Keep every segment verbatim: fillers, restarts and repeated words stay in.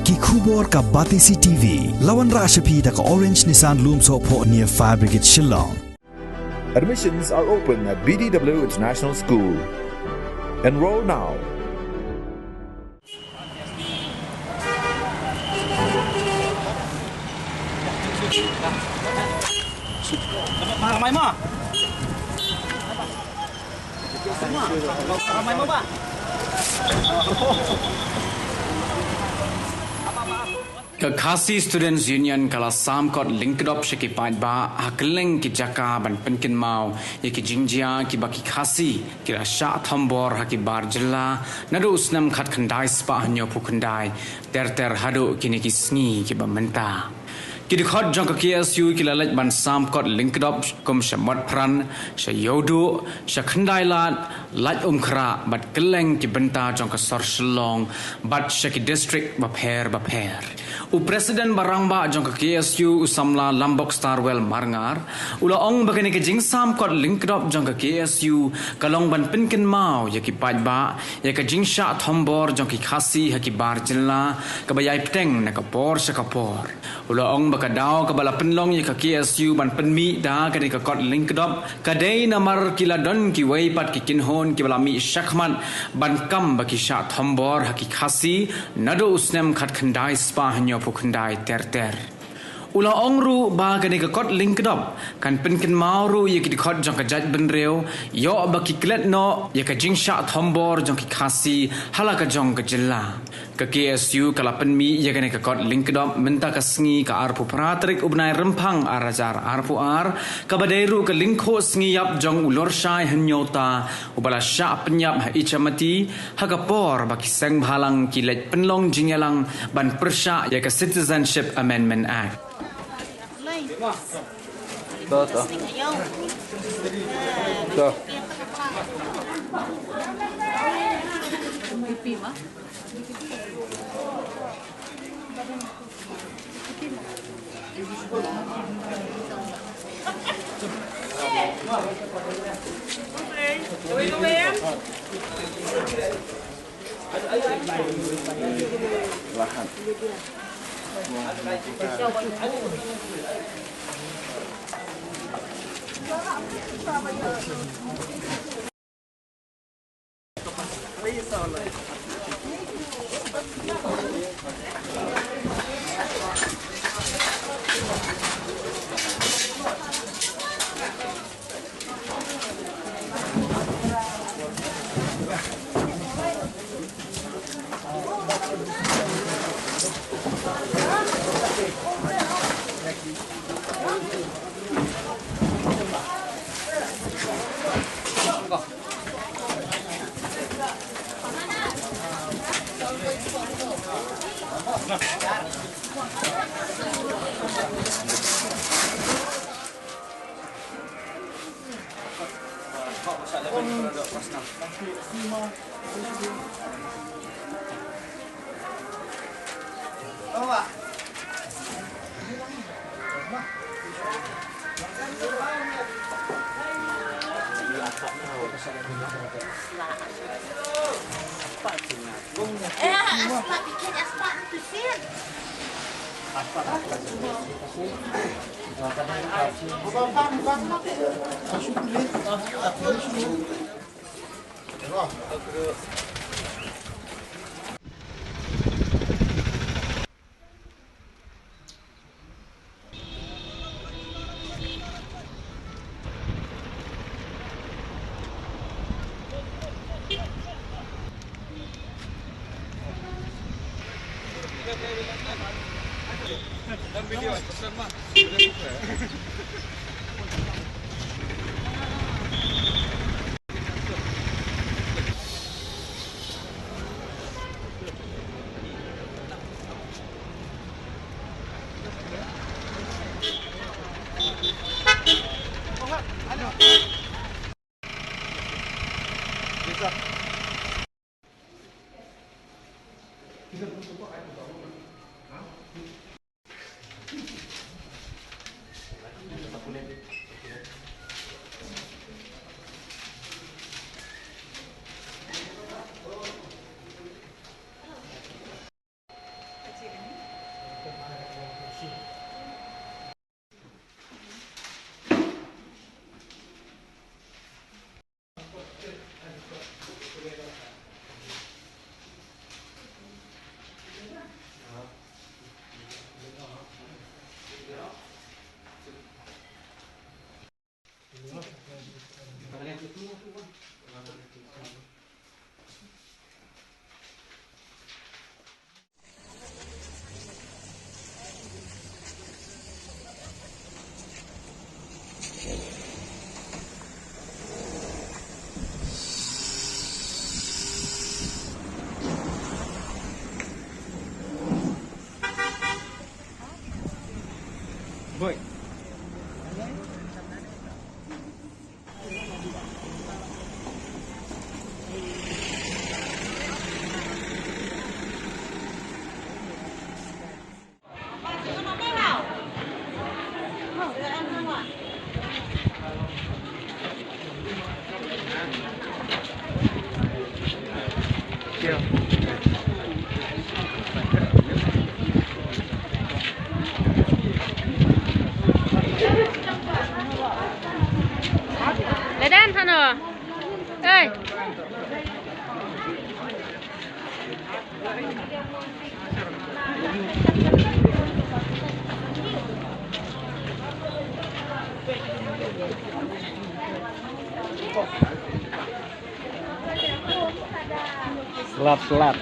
Ki khubor ka Batesi T V. La wanrah sha phi da ka Orange Nissan Lumsohphoh near Fire Brigade Shillong. Admissions are open at B D W International School. Enroll now. Ka Khasi Students Union ka la sam kot lyngkdop sha ki paidbah ha kylleng ki jaka ban pynkynmaw ïa ki jingjia kiba ki Khasi ki la shah thombor ha ki bar jylla naduh u snem khatkhyndai spah hynñiewphew khyndai ter ter haduh kine ki sngi kiba mynta. Ki dkhot jong ka K S U ki la leit ban sam kot lyngkdop kum sha Motphran, sha Ïewduh, sha Khyndailad, Laitumkhrah bad kylleng ki bynta jong ka sor Shillong bad sha ki district bapher bapher. U President ba rangbah jong ka K S U, u samla Lambok Starwell Marngar, u la ong ba kane ka jingsam kot lyngkdop jong ka K S U ka long ban pynkynmaw ïa ki paidbah ïa ka jingshah thombor jong ki Khasi ha ki bar jylla kaba ïai bteng na ka por sha ka por. U la ong ba ka daw kaba la pynlong ïa ka K S U ban pynmih da kane ka kot lyngkdop ka dei namar ki la don kiwei pat ki kynhun kiba la mih shakhmat ban kam ba ki shah thombor ha ki Khasi naduh u snem khatkhyndai spah hynñiewphew khyndai ter ter. U la ong ruh ba kane ka kot lyngkdop kan pynkynmaw ruh ïa ki dkhot jong ka jaitbynriew ïoh ba ki klet noh ïa ka jingshah thombor jong ki Khasi ha la ka jong ka jylla. Ka K S U ka la pynmih ïa kane ka kot lyngkdop mynta ka sngi ka arphew phra tarik u bnai Rymphang ar hajar arphew ar, kaba dei ruh ka lyngkhuh sngi ïap jong u Lorshai Hynñiewta uba la shah pynïap ha Ichamati ha ka por ba ki seng bhalang ki leit pynlong jingïalang ban pyrshah ïa ka Citizenship Amendment Act. To, to. To. Ledan hano. Oi. Selat, selat.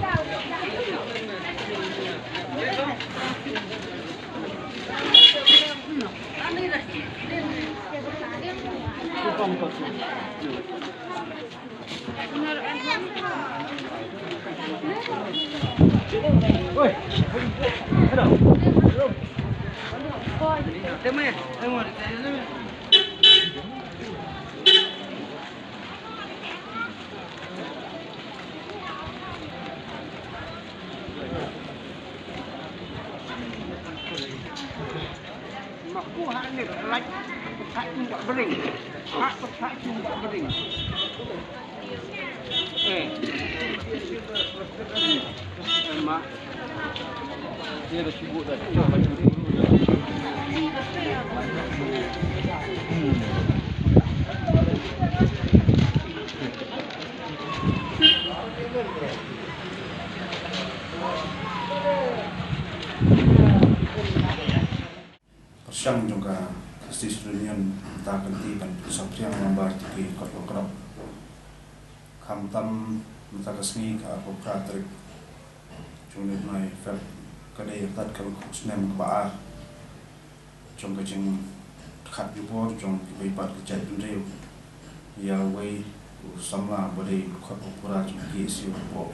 Pyrshang jong ka Students' Union mynta ka lynti ban pynsaphriang lyngba ki kot ba kdok. Khamtam mynta ka sngi ka arphew phra tarik jong u bnai Feb ka dei ka dei ka snem kaba ar jong ka jingdkhot jubor jong kiwei pat ki jaitbynriew ïa uwei u samla ba dei u dkhot u pura jong ka K S U hapoh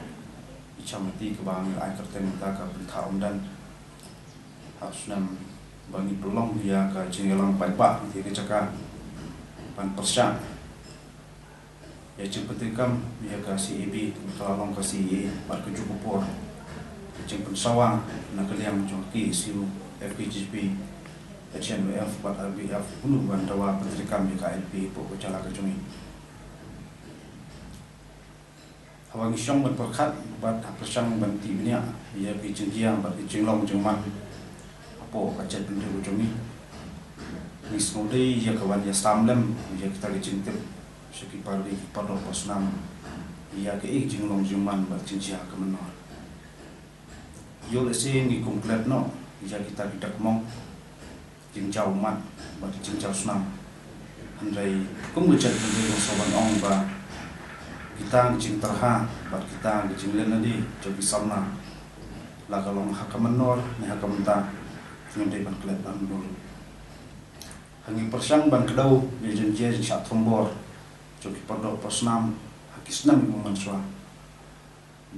i Chamati kaba ngi ai kyrteng mynta ka Pynthah Umden. Ha u snem ba ngi pynlong ïa ka jingïalang paidbah ha kane ka jaka ban pyrshang ïa jingpyntreikam ïa ka C A B, ka la long ka C A A bad ka juk ka por. Ka jingpynsawa na ka liang jong ka K S U, F K J P, H N O F bad R B F, kumno ban dawa pyntreikam ïa ka I L P hapoh ka jylla ka jong ngi. Haba ngi shong ban pyrkhat bad ha pyrshang ban tih bniah ïa ki jingjia bad ki jinglong jingman hapoh ka jaitbynriew ka jong ngi, ngi sngewdei ïa ka ban ïasam lem ïa kita ki jingtip sha ki parri ki paralok basnam ïa kaei ka jinglong jingman bad jingjia ka mynnor. Ïoh lehse ngi kum klet noh ïa kita ki dakmong, jingjaw ummat bad jingjaw snam. Hynrei kum ka jaitbynriew ngi sngewbha ban ong ba kita ki jingtyrha bad kita ki jingleh nadien jong ki samla, la ka long ha ka mynnor ne ha ka bynta, ngim dei ban klet ban dur. Ha ngi pyrshang ban kdew ïa ka jingjia jingshah thombor jong ki paralok basnam ha ki snem kiba mynshwa.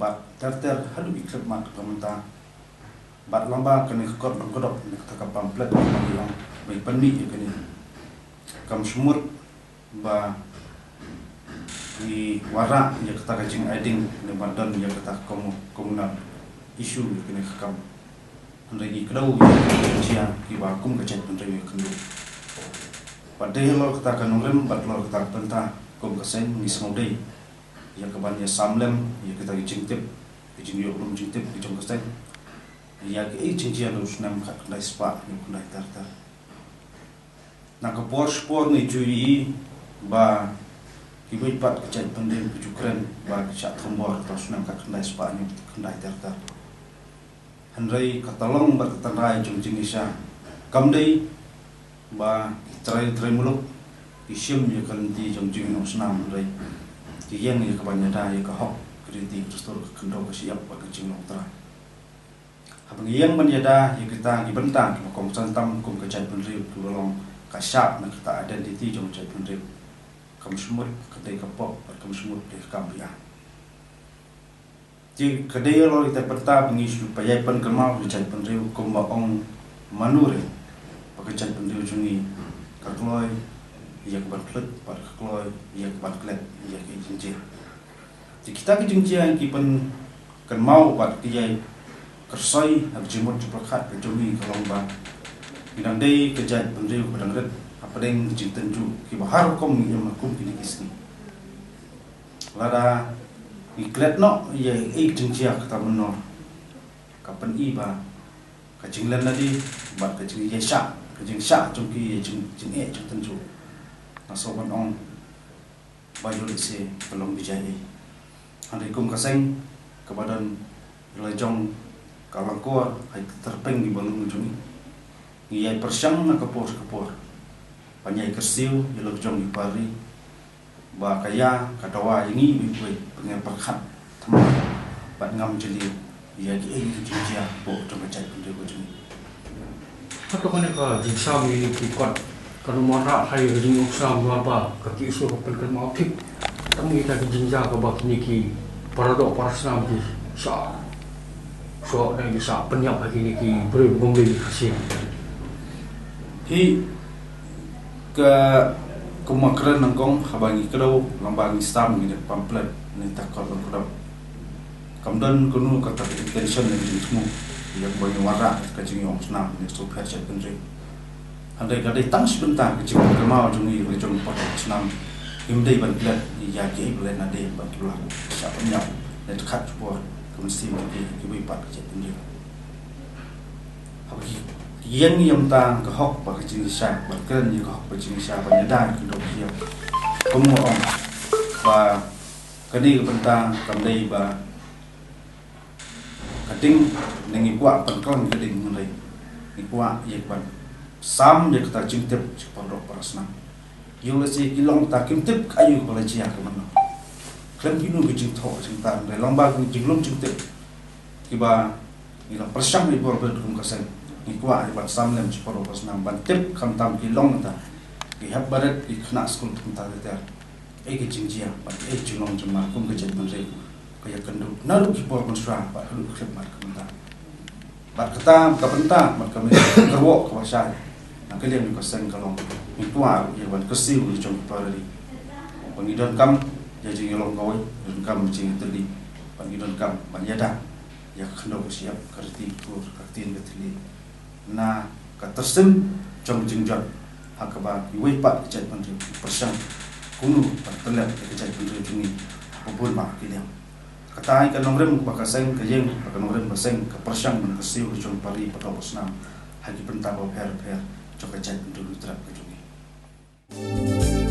Bad ter ter haduh ki khyllipmat ka mynta. Bad lyngba kane ka kot ba kdok ne kata ka pamphlet ba ngi ong ba ngi pynmih ïa kane, kam shu mut ba ngi wanrah ïa kata ka jingai ding ne ban don ïa kata ka komu-, communal issue ïa kane ka kam. Hynrei ngi kdew ïa ki jia kiba kum ka jaitbynriew ngi kynduh. Bad dei halor kata ka nongrim bad halor kata ka bynta kum ka seng ngi sngewdei ïa ka ban ïasam lem ïa kita ki jingtip, ki jingïoh lum jingtip ki jong ka seng ïa kaei ka jingjia ha u snem khatkhyndai spah hynñiewphew khyndai ter ter. Na ka por sha por ngi ju ïohi ba kiwei pat ki jaitbynriew ki ju kren ba ki shah thombor ha u snem khatkhyndai spah hynñiewphew khyndai ter ter. Hynrei ka tyllong bad ka tynrai jong ka jingshisha kam dei ba ki trai trai muluk ki shim ïa ka lynti jong ka jingïohsnam, hynrei ki ïeng ïa ka ban ïada ïa ka hok, ka riti, ka dustur, ka khyndew, ka shyiap bad ka jinglong trai. Haba ngi ïeng ban ïada ïa kita ki bynta kiba kongsan tam kum ka jaitbynriew, kiba long ka shad na kata identity jong ka jaitbynriew, kam shu mut ka dei ka pop bad kam shu mut ka dei ka kam biang. Te ka dei halor ita i bynta ba ngi shu pynïaid pynkynmaw ïa ka jaitbynriew kumba ong mano re, Ka jaitbynriew jong ngi ka kloi ïa ka ban khluit bad ka kloi ïa ka ban klet ïa ka jingjia. Te kita ki jingjia ki pynkynmaw bad ki ïai kyrsoi ha ka jingmut jingpyrkhat ka jong ngi ka long ba ngi dang dei ka jaitbynriew kaba dang rit hapdeng ka jingtynjuh kiba har rukom ngi im ha kum kine ki sngi. Lada ngi klet noh ïa ei ka jingjia kata mynno, ka pyni ba ka jinglen lade bad ka jingïaid shah, ka jingshah jong ki ïa jing, jingeh jingtynjuh, nga sngew ban ong ba ïoh lehse ka long bijai ei. Hynrei kum ka seng kaba don la jong ka Langkor ha ka tyrpeng kiba lung jong ngi, ngi ïai pyrshang na ka por ka por ban ïai kyrsiew ïa la jong ki para ri ba ka ïa ka dawa ïa ngi iwei iwei ba ngi pyrkhat thymmai bad ngam jylliew ïa kiei ki jingjia hapoh jong ka jaitbynriew ka jong ngi. Hato kane ka jingsam ïa ki kot kan wanrah ha ïa ka jingong sam ba ka ki issue ka pynkynmaw thik tang ïa kita ki jingjia kaba kine ki para doh para snam ki sah, sah ne ki sah pynïap ha kine ki briew ba kum dei ki Khasi. Hi ka, kumba kren nyngkong haba ngi kdew lyngba ngi sam ngi dep pamphlet ne takor ban kdew. Kam don kano kata ka intention ne ka jingthmu ïa kaba ngi wanrah ka jingïaong snam ne sngewpher jaitbynriew. Hynrei ka dei tang shi bynta ka jingkynmaw jong ngi ïa la jong ki para doh snam. Ngim dei ban klet ïa kiei ba leh na dei bad ki ba la shah pynïap ne dkhat shipor ka mynsiem jong ki, kiwei pat ki jaitbynriew. Haba ki, ki ïeng ïa mynta ka hok bad ka jingshisha, ban kren ïa ka hok bad jingshisha, ban ïada ïa ka khyndew ka khiah. Kumba nga ong ba kane ka bynta kam dei ba ka ding ne ngi kwah ban klang ka ding, hynrei ngi kwah ïa ka ban sam ïa kata jingtip jong ki para doh para snam. Ïoh lehse ki long ta kim tip ka aïu kaba la jia ka mynno. Khlem kino ki jingthoh jingtan, hynrei lyngba ki jinglong jingtip kiba ngi la pyrshang ïa bor bad kum ka seng, ngi kwah ïa ban sam lem sha ki para doh para snam ban tip khamtam ki long ta, ki hep barit, ki khynnah skul kumta ter ter. Ei ka jingjia bad ei jinglong jingman kum ka jaitbynriew ka ïakynduh naduh ki por mynshuwa bad haduh khyllipmat ka mynta. Bad kata ka bynta bad ka mih ka kyrwoh kaba shai na ka liang ka seng ka long, ngi kwah ïa ban kyrsiew ïa jong ki para ri ba ngi donkam ïa jingïalong kawei, ngi donkam ïa jingïatylli bad ngi donkam ban ïada ïa ka khyndew ka shyiap, ka riti ka kur, ka ktien ka thylliej. Na ka tyrsim jong ka jingjot ha kaba kiwei pat ki jaitbynriew ki pyrshang kumno ban tyllep ïa ka jaitbynriew jong ngi ha bun bah ki liang. Kata ka nongrim ba ka seng ka ïeng, ba ka nongrim ba seng ka pyrshang ban kyrsiew ïa jong ki para ri para doh para snam ha ki bynta bapher bapher jong ka jaitbynriew ngi trep ka jong ngi.